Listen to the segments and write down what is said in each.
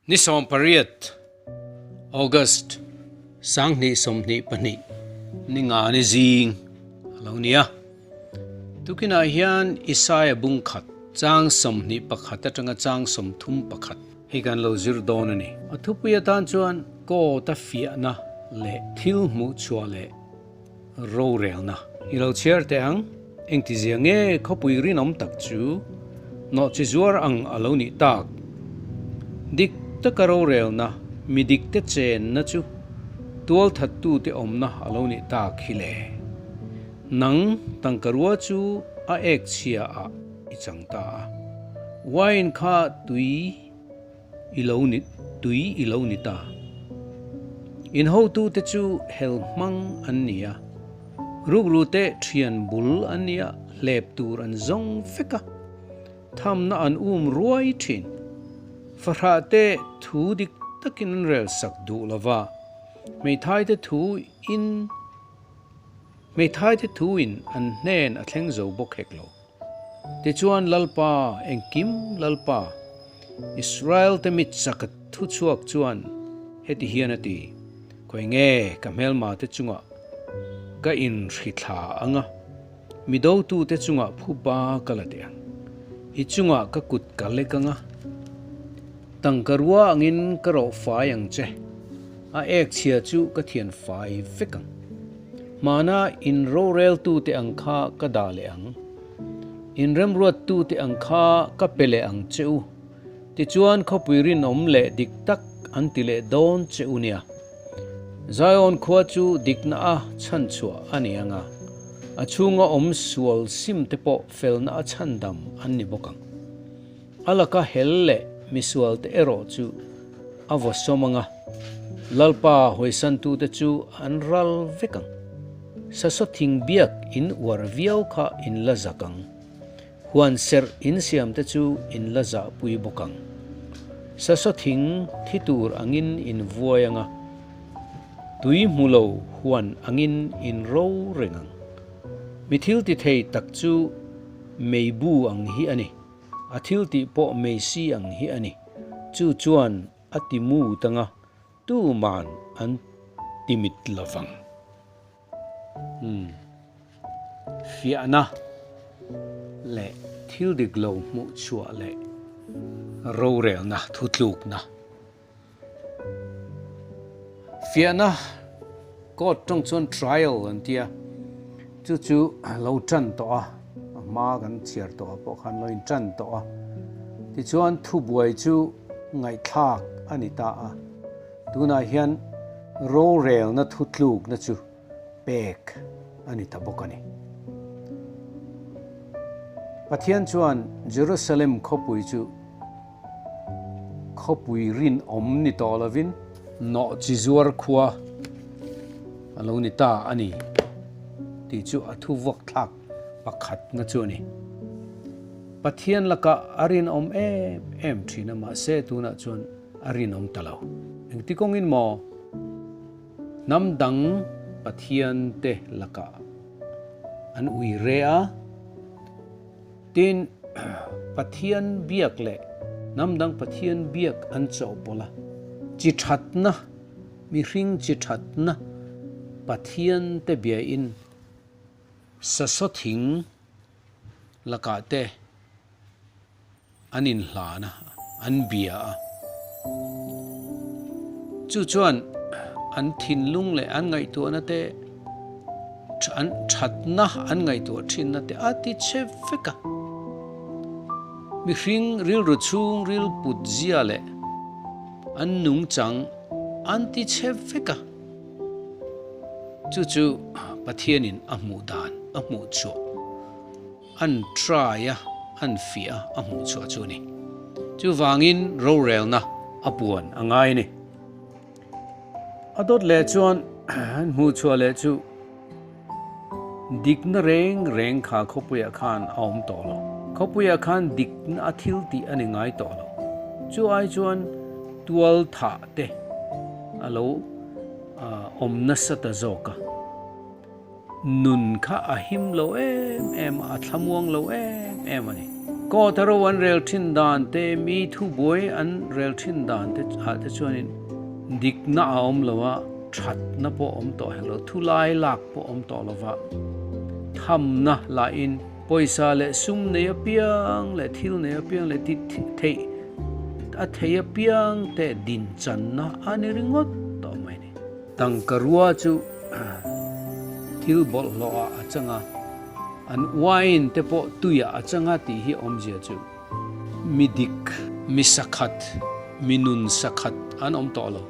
Ni 18 August 2022 ni nga ni zing a lo ni a. Tukinah hian Isaia bung khat chang 21 atanga chang 31 hei kan lo zir dawn a ni. A thupui atan chuan Court-a fiahna leh thil hmuh chhuah leh rorelna i lo chhiar teh ang. Engtizia nge khawpui rinawm tak chu nawhchi zuar ang a lo nih tak? Dik taka rorelna mi dikte chenna chu tualthattute awmna a lo nih tak hi le. Nang tangkarua chu a ek chhia ah i chang ta a, wine kha tui i lo ni tui i lo ni ta. In hotute chu hel hmang an ni a, rukrute thian bul an ni a, hlep tur an zawng vek a, thamna an um ruai thin. Fahrahte thu dik takin an rel sak duh lova, hmeithaite thu in hmeithaite thu in an hnen a thleng zo bawk hek lo. Tichuan Lalpa, engkim Lalpa, Israel-te mit chak thu chhuak chuan heti hian a ti, Khawi nge ka hmelmate chungah ka inhrithla ang a, mi dotute chungah phuba ka la teh ang. I chungah ka kut ka lek ang a, tangka rua angin ka rawh fai ang che, a ek chhia chu ka thian fai vek ang. Hmana in roreltute ang kha ka dah leh ang, in remruattute ang kha ka pe leh ang che u, tichuan khawpui rinawm leh dik tak an ti leh dawn che u nia. Zion khua chu dikna a chhanchhuah a ni ang a, a chhunga awm sual sim te pawh felna a chhandam an ni bawk ang. A laka hel leh misualte erawh chu a vaw sawm ang a, Lalpa hawisantute chu an ral vek ang. Sasaw thing biak in uar viau kha in la zak ang. Huan serh in siamte chu in la zahpui bawk ang. Sasaw thing thi tur angin in vuai ang a, tui hmu lo huan angin in ro reng ang. Mi thil ti thei tak chu meibu ang hi a ni. A thil tih pawh Meisi ang hi a ni. Chu chuan a ti mu tang a, tuman an ti mit lovang. Umm. Fiahna leh thil dik lo hmuh chhuah leh rorelna thutlukna. Fiahna court tawng chuan trial an ti a, chu chu lo tan tawh a, a hma kan chhiar tawh ah pawh khan lo in tan tawh a, tichuan thubuai chu ngaihthlak a ni ta a, tunah hian rorelna thutlukna chu pek a ni ta bawk a ni. Pathian chuan Jerusalem khawpui chu Khawpui rinawm ni tawh lovin nawhchi zuar khua a lo ni ta a ni tih chu a thu vuak thlak pakhatna chu a ni. Pathian lakah a rinawm em em thin a, mahse tunah chuan a rinawm ta lo. Engti kawngin maw hnam dang Pathian te lakah an ui re a? Tin, Pathian biak leh hnam dang Pathian biak an chawhpawlh a, chi thatna, mihring chi thatna Pathian te biain sasaw thing lakah te an inhlan a, an bia a. Chu chuan an thinlung leh an ngaihtuahna te an thatna an ngaihtuah thinna te a ti chhe vek a. Mihring rilru chhung ril put zia leh an nungchang an ti chhe vek a. Chu chu Pathianin a hmuh dan a hmuh chhuah. An try a, an fiah a, a hmuh chhuah chu a ni. Chuvangin rorelna a puan a ngai a ni. A dawt leh chuan an hmuh chhuah leh chu dikna reng reng kha khawpuiah khan a awm tawh lo. Khawpuiah khan dikna a thil tih a ni ngai tawh lo. Chu ai chuan tual thah te a lo awm nasa ta zawk a. Nun kha a him lo em em a, a thlamuang lo em em a ni. Court a ro an rel thin dan te, mi thubuai an rel thin dan te ah te chuanin dikna a awm lo a, thatna pawh a awm tawh hek lo, thulai lak pawh a awm tawh lo va, thamna lahin pawisa leh sum nei apiang leh thil nei apiang leh ti theih a thei apiang te dinchanna a ni ringawt tawh mai a ni. Tangka rua chu thil bawlhhlawh ah a chang a, an wine te pawh tui ah a chang a tih hi awmzia chu mi dik, mi sakhat, mi nun sakhat an awm tawh lo.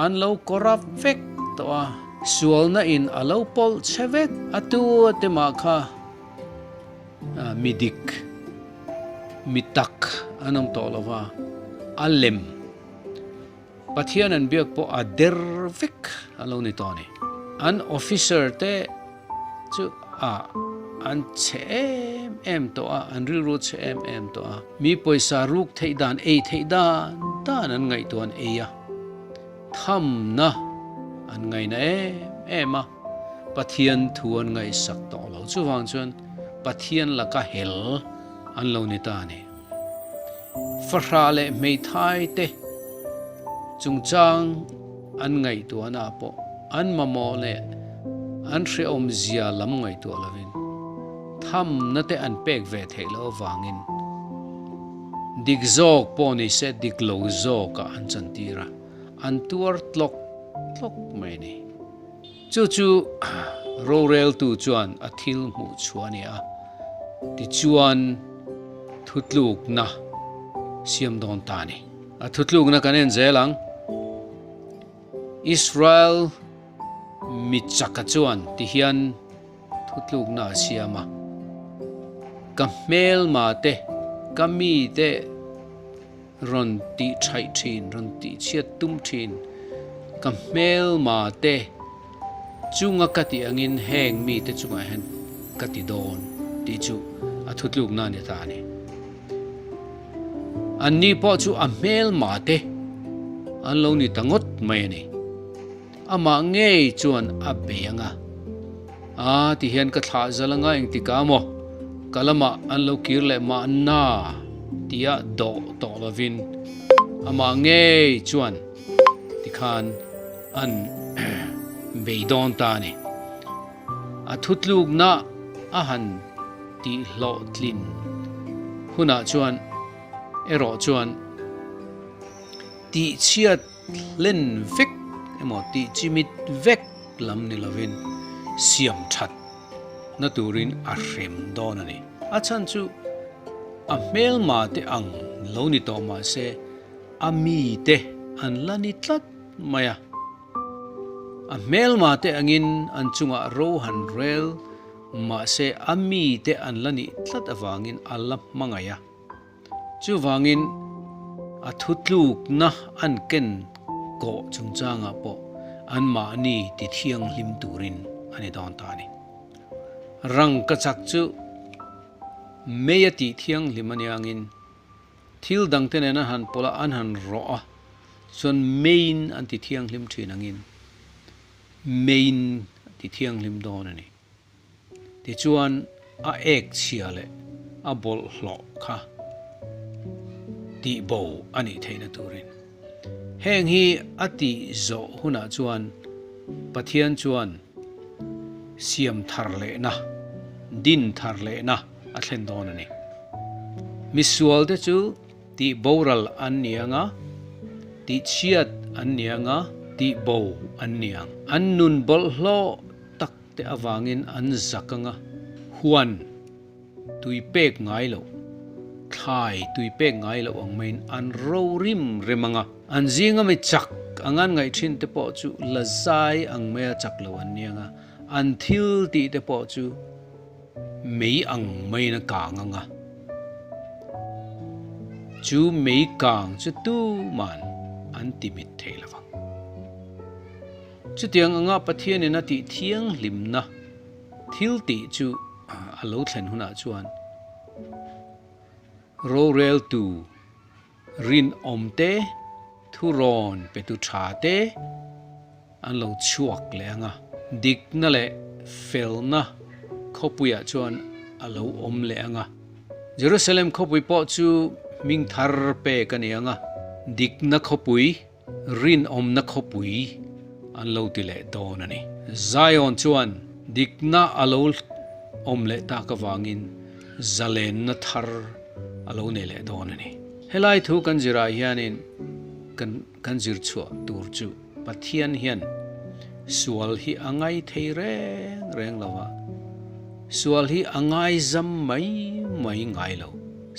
An lo corrupt vek tawh a, sualna in a lo pawlh che vek a tu a te mah kha mi dik, mi tak an awm tawh lo va, a lem. Pathian an biak pawh a der vek a lo ni tawh a ni. An officer te chu a an chhe em em tawh a, an rilru chhe em em tawh a. Mi pawisa ruk theih dan, ei theih dan dan an ngaihtuah an ei a, thamna an ngaina em em a, Pathian thu an ngaihsak tawh lo. Chuvang chuan Pathian laka hel an lo ni ta a ni. Fahrah leh hmeithai te chungchang an ngaihtuahna pawh an mamawh leh an hrehawm zia lam ngaihtuah lovin thamna te an pek ve theih loh avangin dik zawk pawh ni se dik lo zawkah an chantir a, an tuar tlawk tlawk mai a ni. Chu chu roreltu chuan a thil hmuh chhuah a ni a, tichuan thutlukna siam dawn ta a ni. A thutlukna kan en zel ang. Israel mi chaka chuan tihian thutlukna a siam a, Ka hmelma te, ka mite, Rawn tih thaih thin, rawn tih chhiat tum thin. Ka hmelma te chunga ka tih angin heng mite chungah hian ka ti dawn tih chu a thutlukna a ni ta a ni. Anni pawh chu a hmelma te an lo ni ta ngawt mai a ni. Amah ngei chuan a bei ang a, A ti hian ka thlah zal anga engtikah maw ka lamah an lo kir leh mahna tia dawh tawh lovin amah ngei chuan tikhan an bei dawn ta a ni. A thutlukna a han tihhlawhtlin hunah chuan erawh chuan tihchhiat Hlen vek emaw tih chimit vek lam ni lovin siam that na turin a hrem dawn a ni. A chhan chu a hmelma te ang lo ni tawh mah se a mi te an la ni tlat mai a. A hmelma te angin an chungah ro han rel mah se a mi te an la nih tlat avangin a la hmangaih a. Chuvangin, a thutlukna an ken kawh chungchangah pawh anmahni ti thianghlim turin a ni dawn ta a ni. Rangka chak chu mei a tih thianghlim a niangin thil dangte nen an han pawlh a, an han rawh a, chuan meiin an ti thianghlim thin angin meiin a ti thianghlim dawn a ni. Tichuan, a ek chhia leh a bawlhhlawh kha tihbo a nih theihna turin. Heng hi a tih zawh hunah chuan Pathian chuan siam thar lehna, din thar lehna a thlen dawn a ni. Misualte chu Tih boral an ni ang a, tih chhiat an ni ang a, tih bo an ni ang. An nun bawlhhlawh tak te avangin an zak ang a, huan tui pek ngai loh, thlai tui pek ngai loh ang maiin an ro rim rem ang a. An zinga mi chak ang an ngaih thin te pawh chu la zai ang maia chak lo an ni ang a, an thil tih te pawh chu Mei ang maiin a kang ang a, chu mei kang chu tuman an ti mit thei lo vang. Chutiang anga Pathianin a tih thianghlimna thil tih chu a lo thlen hunah chuan roreltu rinawm te, thurawn petu tha te an lo chhuak leh ang a, dikna leh felna khawpuiah chuan a lo awm leh ang a. Jerusalem khawpui pawh chu hming thar pek a ni ang a, dikna khawpui, rinawmna khawpui an lo ti leh dawn a ni. Zion chuan dikna a lo awm leh tak avangin zalenna thar a lo nei leh dawn a ni. Helai thu kan zirah hianin kan kan zir chhuah tur chu Pathian hian sual hi a ngai thei reng reng lo a, sual hi a ngaizam mai mai ngai lo.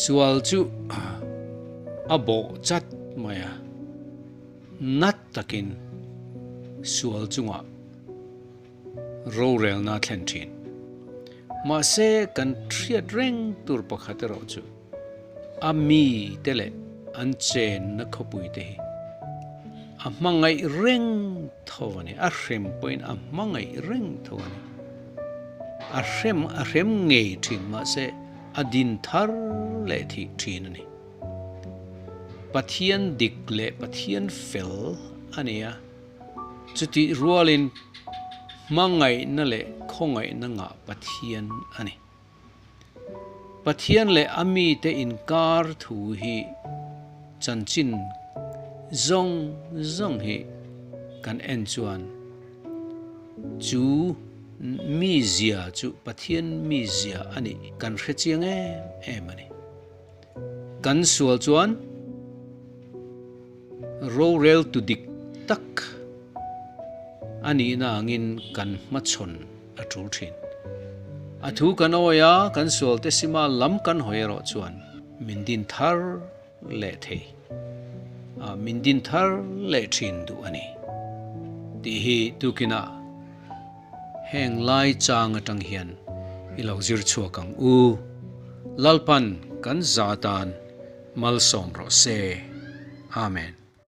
Sual chu a bawh chat mai a, nat takin sual chungah rorelna a thlen thin. Mahse kan hriat reng tur pakhat erawh chu a mi te leh an chenna khawpui te hi a hmangaih reng tho a ni, a hrem pawhin a hmangaih reng tho a ni. A hrem a hrem ngei thin mahse a din thar leh thih thin a ni. Pathian dik leh Pathian fel a ni a. Chutih rualin hmangaihna leh khawngaihna ngah Pathian a ni. Pathian leh a mite inkar thu hi chanchin zawng zawng hi kan en chuan chu mizia chu Pathian mizia a nih kan hre chiang em em a ni. Kan sual chuan Rorel tu dik tak a nihna angin kan hmachhawn a tul thin. A thu kan awi a, kan sualte sima lam kan hawi erawh chuan min din thar leh thei a, min din thar leh thin duh a ni tih hi tukinah heng lai chang atang hian i lo zir chhuak ang u. Lalpan kan za tan Malsawm rawh se. Amen.